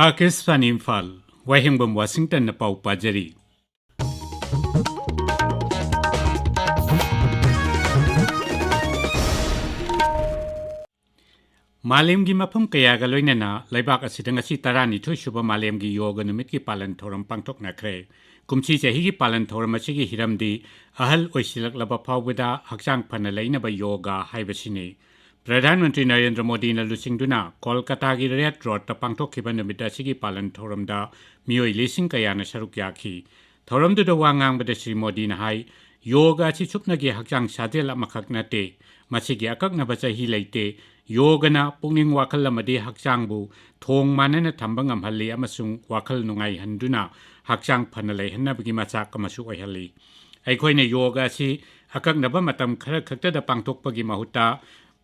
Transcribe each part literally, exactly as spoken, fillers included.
ꯑꯥꯀꯥꯁꯕꯥꯅꯤ ꯏꯝꯐꯥꯜ, ꯋꯥꯍꯦꯡꯕꯝ ꯋꯥꯁꯤꯡꯇꯟꯅ ꯄꯥꯎ ꯄꯥꯖꯔꯤ꯫ ꯃꯥꯂꯦꯝꯒꯤ ꯃꯐꯝ ꯀꯌꯥꯒ ꯂꯣꯏꯅꯅ ꯂꯩꯕꯥꯛ ꯑꯁꯤꯗ ꯉꯁꯤ ꯇꯔꯥꯅꯤꯊꯣꯏ ꯁꯨꯕ ꯃꯥꯂꯦꯝꯒꯤ ꯌꯣꯒ ꯅꯨꯃꯤꯠꯀꯤ ꯄꯥꯂꯟ ꯊꯧꯔꯝ ꯄꯥꯡꯊꯣꯛꯅꯈ꯭ꯔꯦ꯫ ꯀꯨꯝꯁꯤ ꯆꯍꯤꯒꯤ ꯄꯥꯂꯟ ꯊꯧꯔꯝ ꯑꯁꯤꯒꯤ ꯍꯤꯔꯝꯗꯤ ꯑꯍꯜ ꯑꯣꯏꯁꯤꯜꯂꯛꯂꯕ ꯐꯥꯎꯕꯗ ꯍꯛꯆꯥꯡ ꯐꯅ ꯂꯩꯅꯕ ꯌꯣꯒ ꯍꯥꯏꯕꯁꯤꯅꯤ꯫ ꯄ꯭ꯔꯙꯥꯟ ꯃꯟꯇ꯭ꯔꯤ ꯅꯔꯦꯟꯗ꯭ꯔ ꯃꯣꯗꯤꯅ ꯂꯨꯆꯤꯡꯗꯨꯅ ꯀꯣꯜꯀꯇꯥꯒꯤ ꯔꯦꯗ ꯔꯣꯗꯇ ꯄꯥꯡꯊꯣꯛꯈꯤꯕ ꯅꯨꯃꯤꯠ ꯑꯁꯤꯒꯤ ꯄꯥꯂꯟ ꯊꯧꯔꯝꯗ ꯃꯤꯑꯣꯏ ꯂꯤꯁꯤꯡ ꯀꯌꯥꯅ ꯁꯔꯨꯛ ꯌꯥꯈꯤ꯫ ꯊꯧꯔꯝꯗꯨꯗ ꯋꯥ ꯉꯥꯡꯕꯗ ꯁ꯭ꯔꯤ ꯃꯣꯗꯤꯅ ꯍꯥꯏ, ꯌꯣꯒ ꯑꯁꯤ ꯁꯨꯞꯅꯒꯤ ꯍꯛꯆꯥꯡ ꯁꯥꯖꯦꯜ ꯑꯃꯈꯛ ꯅꯠꯇꯦ, ꯃꯁꯤꯒꯤ ꯑꯀꯛꯅꯕ ꯆꯍꯤ ꯂꯩꯇꯦ꯫ ꯌꯣꯒꯅ ꯄꯨꯛꯅꯤꯡ ꯋꯥꯈꯜ ꯑꯃꯗꯤ ꯍꯛꯆꯥꯡꯕꯨ ꯊꯣꯡ ꯃꯥꯟꯅꯅ ꯊꯝꯕ ꯉꯝꯍꯜꯂꯤ ꯑꯃꯁꯨꯡ ꯋꯥꯈꯜ ꯅꯨꯡꯉꯥꯏꯍꯟꯗꯨꯅ ꯍꯛꯆꯥꯡ ꯐꯅ ꯂꯩꯍꯟꯅꯕꯒꯤ ꯃꯆꯥꯛ ꯑꯃꯁꯨ ꯑꯣꯏꯍꯜꯂꯤ꯫ ꯑꯩꯈꯣꯏꯅ ꯌꯣꯒ ꯑꯁꯤ ꯑꯀꯛꯅꯕ ꯃꯇꯝ ꯈꯔ ꯈꯛꯇꯗ ꯄꯥꯡꯊꯣꯛꯄꯒꯤ ꯃꯍꯨꯠꯇ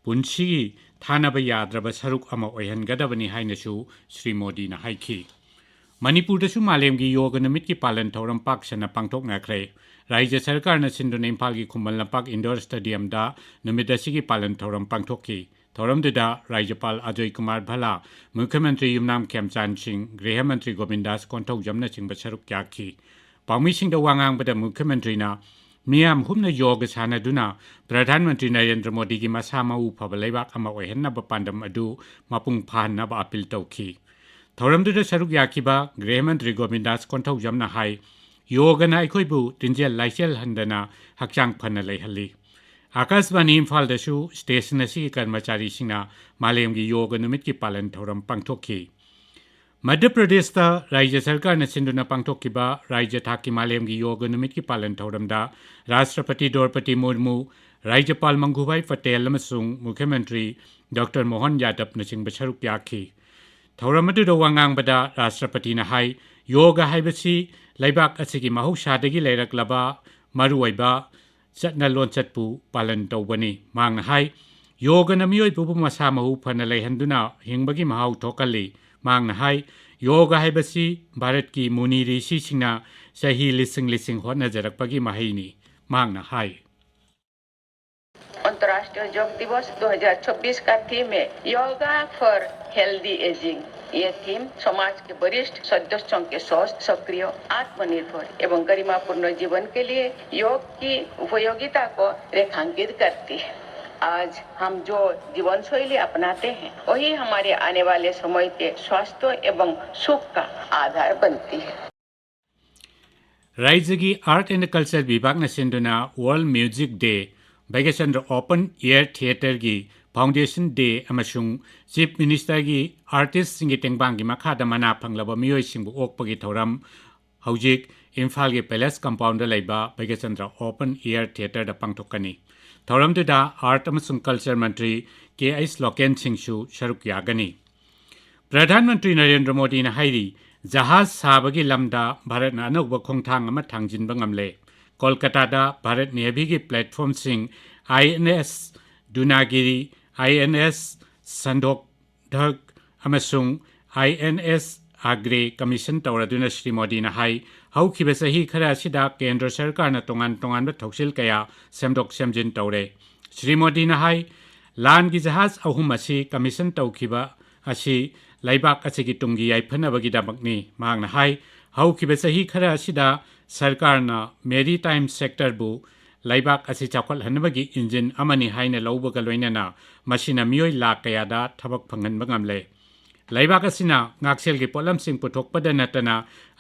ꯄꯨꯟꯁꯤꯒꯤ ꯊꯥꯅꯕ ꯌꯥꯗ꯭ꯔꯕ ꯁꯔꯨꯛ ꯑꯃ ꯑꯣꯏꯍꯟꯒꯗꯕꯅꯤ ꯍꯥꯏꯅꯁꯨ ꯁ꯭ꯔꯤ ꯃꯣꯗꯤꯅ ꯍꯥꯏꯈꯤ꯫ ꯃꯅꯤꯄꯨꯔꯗꯁꯨ ꯃꯥꯂꯦꯝꯒꯤ ꯌꯣꯒ ꯅꯨꯃꯤꯠꯀꯤ ꯄꯥꯂꯟ ꯊꯧꯔꯝ ꯄꯥꯛ ꯁꯟꯅ ꯄꯥꯡꯊꯣꯛꯅꯈ꯭ꯔꯦ꯫ ꯔꯥꯖ꯭ꯌ ꯁꯔꯀꯥꯔꯅ ꯁꯤꯟꯗꯨꯅ ꯏꯝꯐꯥꯜꯒꯤ ꯈꯨꯃꯟ ꯂꯝꯄꯥꯛ ꯏꯟꯗꯣꯔ ꯁ꯭ꯇꯦꯗꯤꯌꯝꯗ ꯅꯨꯃꯤꯠ ꯑꯁꯤꯒꯤ ꯄꯥꯂꯟ ꯊꯧꯔꯝ ꯄꯥꯡꯊꯣꯛꯈꯤ꯫ ꯊꯧꯔꯝꯗꯨꯗ ꯔꯥꯖ꯭ꯌꯄꯥꯜ ꯑꯖꯣꯏ ꯀꯨꯃꯥꯔ ꯚꯜꯂꯥ, ꯃꯨꯈ꯭ꯌ ꯃꯟꯇ꯭ꯔꯤ ꯌꯨꯝꯅꯥꯝ ꯈꯦꯝꯆꯥꯟ ꯁꯤꯡ, ꯒ꯭ꯔꯤꯍ ꯃꯟꯇ꯭ꯔꯤ ꯒꯣꯕꯤꯟꯗꯥꯁ ꯀꯣꯟꯊꯧꯖꯝꯅꯆꯤꯡꯕ ꯁꯔꯨꯛ ꯌꯥꯈꯤ꯫ ꯄꯥꯎꯃꯤꯁꯤꯡꯗ ꯋꯥ ꯉꯥꯡꯕꯗ ꯃꯨꯈ꯭ꯌ ꯃꯟꯇ꯭ꯔꯤꯅ ꯃꯤꯌꯥꯝ ꯍꯨꯞꯅ ꯌꯣꯒ ꯁꯥꯟꯅꯗꯨꯅ ꯄ꯭ꯔꯙꯥꯟ ꯃꯟꯇ꯭ꯔꯤ ꯅꯔꯦꯟꯗ꯭ꯔ ꯃꯣꯗꯤꯒꯤ ꯃꯁꯥ ꯃꯎ ꯐꯕ ꯂꯩꯕꯥꯛ ꯑꯃ ꯑꯣꯏꯍꯟꯅꯕ ꯄꯥꯟꯗꯝ ꯑꯗꯨ ꯃꯄꯨꯡ ꯐꯥꯍꯟꯅꯕ ꯑꯄꯤꯜ ꯇꯧꯈꯤ꯫ ꯊꯧꯔꯝꯗꯨꯗ ꯁꯔꯨꯛ ꯌꯥꯈꯤꯕ ꯒ꯭ꯔꯤꯍ ꯃꯟꯇ꯭ꯔꯤ ꯒꯣꯕꯤꯟꯗꯥꯁ ꯀꯣꯟꯊꯧꯖꯝꯅ ꯍꯥꯏ, ꯌꯣꯒꯅ ꯑꯩꯈꯣꯏꯕꯨ ꯇꯤꯟꯖꯦꯜ ꯂꯥꯏꯆꯦꯜ ꯍꯟꯗꯅ ꯍꯛꯆꯥꯡ ꯐꯅ ꯂꯩꯍꯜꯂꯤ꯫ ꯑꯥꯀꯥꯁꯕꯥꯅꯤ ꯏꯝꯐꯥꯜꯗꯁꯨ ꯁ꯭ꯇꯦꯁꯟ ꯑꯁꯤꯒꯤ ꯀꯔꯃꯆꯥꯔꯤꯁꯤꯡꯅ ꯃꯥꯂꯦꯝꯒꯤ ꯌꯣꯒ ꯅꯨꯃꯤꯠꯀꯤ ꯄꯥꯂꯟ ꯊꯧꯔꯝ ꯄꯥꯡꯊꯣꯛꯈꯤ꯫ ꯃꯙ꯭ꯌ ꯄ꯭ꯔꯗꯦꯁꯇ ꯔꯥꯖ꯭ꯌ ꯁꯔꯀꯥꯔꯅ ꯁꯤꯟꯗꯨꯅ ꯄꯥꯡꯊꯣꯛꯈꯤꯕ ꯔꯥꯖ꯭ꯌ ꯊꯥꯛꯀꯤ ꯃꯥꯂꯦꯝꯒꯤ ꯌꯣꯒ ꯅꯨꯃꯤꯠꯀꯤ ꯄꯥꯂꯟ ꯊꯧꯔꯝꯗ ꯔꯥꯁꯇ꯭ꯔꯄꯇꯤ ꯗ꯭ꯔꯧꯄꯗꯤ ꯃꯨꯔꯃꯨ, ꯔꯥꯖ꯭ꯌꯄꯥꯜ ꯃꯪꯒꯨꯚꯥꯏ ꯄꯇꯦꯜ ꯑꯃꯁꯨꯡ ꯃꯨꯈ꯭ꯌ ꯃꯟꯇ꯭ꯔꯤ ꯗꯣꯛꯇꯔ ꯃꯣꯍꯟ ꯌꯥꯗꯕꯅꯆꯤꯡꯕ ꯁꯔꯨꯛ ꯌꯥꯈꯤ꯫ ꯊꯧꯔꯝ ꯑꯗꯨꯗ ꯋꯥ ꯉꯥꯡꯕꯗ ꯔꯥꯁꯇ꯭ꯔꯄꯇꯤꯅ ꯍꯥꯏ, ꯌꯣꯒ ꯍꯥꯏꯕꯁꯤ ꯂꯩꯕꯥꯛ ꯑꯁꯤꯒꯤ ꯃꯍꯧꯁꯥꯗꯒꯤ ꯂꯩꯔꯛꯂꯕ ꯃꯔꯨꯑꯣꯏꯕ ꯆꯠꯅ ꯂꯣꯟꯆꯠꯄꯨ ꯄꯥꯂꯟ ꯇꯧꯕꯅꯤ꯫ ꯃꯍꯥꯛꯅ ꯍꯥꯏ, ꯌꯣꯒꯅ ꯃꯤꯑꯣꯏꯕꯕꯨ ꯃꯁꯥ ꯃꯎ ꯐꯅ ꯂꯩꯍꯟꯗꯨꯅ ꯍꯤꯡꯕꯒꯤ ꯃꯍꯥꯎ ꯊꯣꯛꯍꯜꯂꯤ꯫ ꯃꯍꯥꯛꯅ ꯍꯥꯏ, ꯌꯣꯒ ꯍꯥꯏꯕꯁꯤ ꯚꯥꯔꯠꯀꯤ ꯃꯨꯅꯤ ꯔꯤꯁꯤꯁꯤꯡꯅ ꯆꯍꯤ ꯂꯤꯁꯤꯡ ꯂꯤꯁꯤꯡ ꯍꯣꯠꯅꯖꯔꯛꯄꯒꯤ ꯃꯍꯩꯅꯤ꯫ ꯃꯍꯥꯛꯅ ꯍꯥꯏ꯫ On अंतर्राष्ट्रीय योग दिवस दो हज़ार छब्बीस का थीम है योगा फॉर हेल्दी एजिंग। ये थीम समाज के वरिष्ठ सदस्यों के स्वस्थ, सक्रिय, आत्मनिर्भर एवं गरिमापूर्ण जीवन के लिए योग की उपयोगिता को रेखांकित करती है। आज हम जो जीवन शैली अपनाते हैं, वही हमारे आने वाले समय के स्वास्थ्य एवं सुख का आधार बनती है। ꯔꯥꯏꯖ꯭ꯌꯒꯤ Art and Culture ꯕꯤꯚꯥꯒꯅ ꯁꯤꯟꯗꯨꯅ World Music Day, Bhagyachandra Open Air Theatreꯒꯤ Foundation Day ꯑꯃꯁꯨꯡ Chief Ministerꯒꯤ ꯑꯥꯔꯇꯤꯁꯁꯤꯡꯒꯤ ꯇꯦꯡꯕꯥꯡꯒꯤ ꯃꯈꯥꯗ ꯃꯅꯥ ꯐꯪꯂꯕ ꯃꯤꯑꯣꯏꯁꯤꯡꯕꯨ ꯑꯣꯛꯄꯒꯤ ꯊꯧꯔꯝ ꯍꯧꯖꯤꯛ ꯏꯝꯐꯥꯜꯒꯤ Palace Compoundꯗ ꯂꯩꯕ ꯚꯩꯒ꯭ꯌꯆꯟꯗ꯭ꯔ Open Air Theatreꯗ ꯄꯥꯡꯊꯣꯛꯀꯅꯤ꯫ ꯊꯧꯔꯝꯗꯨꯗ Art ꯑꯃꯁꯨꯡ Culture ꯃꯟꯇ꯭ꯔꯤ ꯀꯦ ꯑꯩꯆ ꯂꯣꯀꯦꯟ ꯁꯤꯡꯁꯨ ꯁꯔꯨꯛ ꯌꯥꯒꯅꯤ꯫ ꯄ꯭ꯔꯙꯥꯟ ꯃꯟꯇ꯭ꯔꯤ ꯅꯔꯦꯟꯗ꯭ꯔ ꯃꯣꯗꯤꯅ ꯍꯥꯏꯔꯤ, ꯖꯍꯥꯖ ꯁꯥꯕꯒꯤ ꯂꯝꯗ ꯚꯥꯔꯠꯅ ꯑꯅꯧꯕ ꯈꯣꯡꯊꯥꯡ ꯑꯃ ꯊꯥꯡꯖꯤꯟꯕ ꯉꯝꯂꯦ꯫ ꯀꯣꯜꯀꯇꯥꯗ ꯚꯥꯔꯠ ꯅꯦꯚꯤꯒꯤ ꯄ꯭ꯂꯦꯠꯐꯣꯝꯁꯤꯡ ꯑꯥꯏ ꯑꯦꯟ ꯑꯦꯁ ꯗꯨꯅꯥꯒꯤꯔꯤ, ꯑꯥꯏ ꯑꯦꯟ ꯑꯦꯁ ꯁꯟꯗꯣꯛꯙꯛ ꯑꯃꯁꯨꯡ ꯑꯥꯏ ꯑꯦꯟ ꯑꯦꯁ ꯑꯥꯒ꯭ꯔꯦ ꯀꯃꯤꯁꯟ ꯇꯧꯔꯗꯨꯅ ꯁ꯭ꯔꯤ ꯃꯣꯗꯤꯅ ꯍꯥꯏ, ꯍꯧꯈꯤꯕ ꯆꯍꯤ ꯈꯔ ꯑꯁꯤꯗ ꯀꯦꯟꯗ꯭ꯔ ꯁꯔꯀꯥꯔꯅ ꯇꯣꯉꯥꯟ ꯇꯣꯉꯥꯟꯕ ꯊꯧꯁꯤꯜ ꯀꯌꯥ ꯁꯦꯝꯗꯣꯛ ꯁꯦꯝꯖꯤꯟ ꯇꯧꯔꯦ꯫ ꯁ꯭ꯔꯤ ꯃꯣꯗꯤꯅ ꯍꯥꯏ, ꯂꯥꯟꯒꯤ ꯖꯍꯥꯖ ꯑꯍꯨꯝ ꯑꯁꯤ ꯀꯃꯤꯁꯟ ꯇꯧꯈꯤꯕ ꯑꯁꯤ ꯂꯩꯕꯥꯛ ꯑꯁꯤꯒꯤ ꯇꯨꯡꯒꯤ ꯌꯥꯏꯐꯅꯕꯒꯤꯗꯃꯛꯅꯤ꯫ ꯃꯍꯥꯛꯅ ꯍꯥꯏ, ꯍꯧꯈꯤꯕ ꯆꯍꯤ ꯈꯔ ꯑꯁꯤꯗ ꯁꯔꯀꯥꯔꯅ maritime sectorꯕꯨ ꯂꯩꯕꯥꯛ ꯑꯁꯤ ꯆꯥꯎꯈꯠꯍꯟꯅꯕꯒꯤ ꯏꯟꯖꯤꯟ ꯑꯃꯅꯤ ꯍꯥꯏꯅ ꯂꯧꯕꯒ ꯂꯣꯏꯅꯅ ꯃꯁꯤꯅ ꯃꯤꯑꯣꯏ ꯂꯥꯈ ꯀꯌꯥꯗ ꯊꯕꯛ ꯐꯪꯍꯟꯕ ꯉꯝꯂꯦ꯫ ꯂꯩꯕꯥꯛ ꯑꯁꯤꯅ ꯉꯥꯛꯁꯦꯜꯒꯤ ꯄꯣꯠꯂꯝꯁꯤꯡ ꯄꯨꯊꯣꯛꯄꯗ ꯅꯠꯇꯅ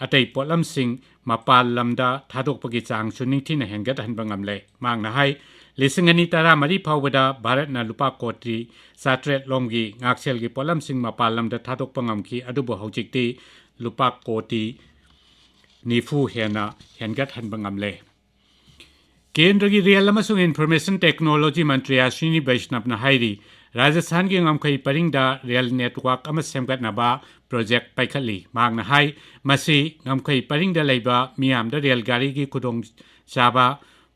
ꯑꯇꯩ ꯄꯣꯠꯂꯝꯁꯤꯡ ꯃꯄꯥꯟ ꯂꯝꯗ ꯊꯥꯗꯣꯛꯄꯒꯤ ꯆꯥꯡꯁꯨ ꯅꯤꯡꯊꯤꯅ ꯍꯦꯟꯒꯠꯍꯟꯕ ꯉꯝꯂꯦ꯫ ꯃꯍꯥꯛꯅ ꯍꯥꯏ, ꯂꯤꯁꯤꯡ ꯑꯅꯤ ꯇꯔꯥꯃꯔꯤ ꯐꯥꯎꯕꯗ ꯚꯥꯔꯠꯅ ꯂꯨꯄꯥ ꯀꯣꯇꯤ ꯆꯥꯇ꯭ꯔꯦꯠ ꯂꯣꯝꯒꯤ ꯉꯥꯛꯁꯦꯜꯒꯤ ꯄꯣꯠꯂꯝꯁꯤꯡ ꯃꯄꯥꯟ ꯂꯝꯗ ꯊꯥꯗꯣꯛꯄ ꯉꯝꯈꯤ, ꯑꯗꯨꯕꯨ ꯍꯧꯖꯤꯛꯇꯤ ꯂꯨꯄꯥ ꯀꯣꯇꯤ ꯅꯤꯐꯨ ꯍꯦꯟꯅ ꯍꯦꯟꯒꯠꯍꯟꯕ ꯉꯝꯂꯦ꯫ ꯀꯦꯟꯗ꯭ꯔꯒꯤ ꯔꯦꯜ ꯑꯃꯁꯨꯡ ꯏꯟꯐꯣꯔꯃꯦꯁꯟ ꯇꯦꯛꯅꯣꯂꯣꯖꯤ ꯃꯟꯇ꯭ꯔꯤ ꯑꯁ꯭ꯋꯤꯅꯤ ꯕꯩꯁꯅꯕꯅ ꯍꯥꯏꯔꯤ, ꯔꯥꯖꯁꯊꯥꯟꯒꯤ ꯉꯝꯈꯩ ꯄꯔꯤꯡꯗ ꯔꯦꯜ ꯅꯦꯠꯋꯥꯔꯛ ꯑꯃ ꯁꯦꯝꯒꯠꯅꯕ ꯄ꯭ꯔꯣꯖꯦꯛ ꯄꯥꯏꯈꯠꯂꯤ꯫ ꯃꯍꯥꯛꯅ ꯍꯥꯏ, ꯃꯁꯤ ꯉꯝꯈꯩ ꯄꯔꯤꯡꯗ ꯂꯩꯕ ꯃꯤꯌꯥꯝꯗ ꯔꯦꯜ ꯒꯥꯔꯤꯒꯤ ꯈꯨꯗꯣꯡꯆꯥꯕ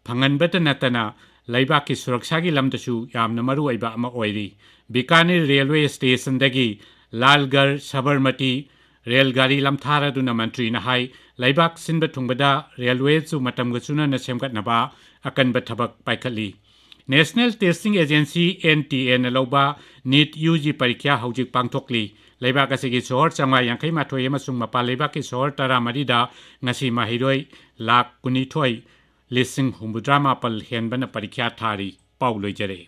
ꯐꯪꯍꯟꯕꯇ ꯅꯠꯇꯅ ꯂꯩꯕꯥꯛꯀꯤ ꯁꯨꯔꯛꯁꯥꯒꯤ ꯂꯝꯗꯁꯨ ꯌꯥꯝꯅ ꯃꯔꯨꯑꯣꯏꯕ ꯑꯃ ꯑꯣꯏꯔꯤ꯫ ꯕꯤꯀꯥꯅꯤꯔ ꯔꯦꯜꯋꯦ ꯁ꯭ꯇꯦꯁꯟꯗꯒꯤ ꯂꯥꯜꯒꯔ ꯁꯕꯔꯃꯇꯤ ꯔꯦꯜ ꯒꯥꯔꯤ ꯂꯝꯊꯥꯔꯗꯨꯅ ꯃꯟꯇ꯭ꯔꯤꯅ ꯍꯥꯏ, ꯂꯩꯕꯥꯛ ꯁꯤꯟꯕ ꯊꯨꯡꯕꯗ ꯔꯦꯜꯋꯦꯁꯨ ꯃꯇꯝꯒ ꯆꯨꯅꯅ ꯁꯦꯝꯒꯠꯅꯕ ꯑꯀꯟꯕ ꯊꯕꯛ ꯄꯥꯏꯈꯠꯂꯤ꯫ National Testing Agency, NTA, ꯅ ꯂꯧꯕ NEET UG ꯄꯔꯤꯈ꯭ꯌꯥ ꯍꯧꯖꯤꯛ ꯄꯥꯡꯊꯣꯛꯂꯤ꯫ ꯂꯩꯕꯥꯛ ꯑꯁꯤꯒꯤ ꯁꯣꯍꯣꯔ ꯆꯥꯝꯃꯉꯥ ꯌꯥꯡꯈꯩ ꯃꯥꯊꯣꯏ ꯑꯃꯁꯨꯡ ꯃꯄꯥꯟ ꯂꯩꯕꯥꯛꯀꯤ ꯁꯣꯍꯣꯔ ꯇꯔꯥꯃꯔꯤꯗ ꯉꯁꯤ ꯃꯍꯩꯔꯣꯏ ꯂꯥꯈ ꯀꯨꯟꯅꯤꯊꯣꯏ ꯂꯤꯁꯤꯡ ꯍꯨꯝꯐꯨꯇꯔꯥ ꯃꯥꯄꯜ ꯍꯦꯟꯕꯅ ꯄꯔꯤꯈ꯭ꯌꯥ ꯊꯥꯔꯤ꯫ ꯄꯥꯎ ꯂꯣꯏꯖꯔꯦ꯫